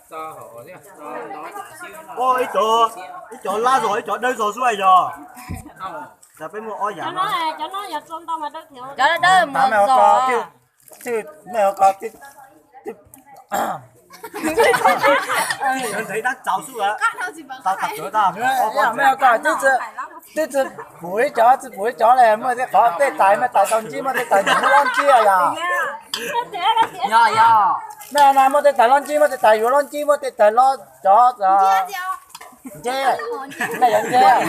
Ib cov, ib cov lab zog ib cov dawb zog xwb yog. Peb muaj ob yam no. Cov dawb mos zog. Mej ko, twb tsi pum ib cov, tsi pum ib cov le, muaj tej qhov tej tais mej tais tau ntsib, muaj tej tais yuav loj ntsib yog. Mej na muaj tej tais loj ntsib, muaj tej tais yuav loj ntsib, muaj tej tais loj cov nceb. Mej cov nceb.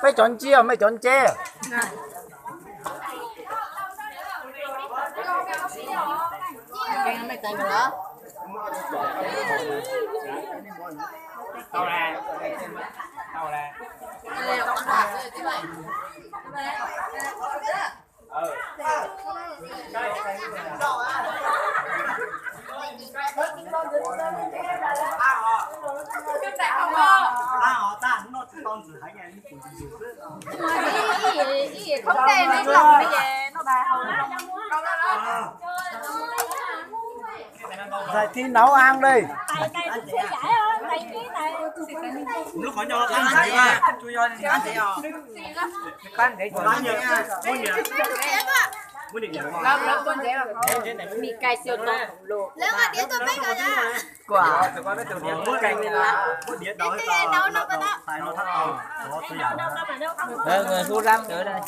Peb cov ntsib, mej cov nceb. Giải thi nấu ăn đây. Mì cay siêu to khủng luôn. Quả. Người hút lắm nữa đây.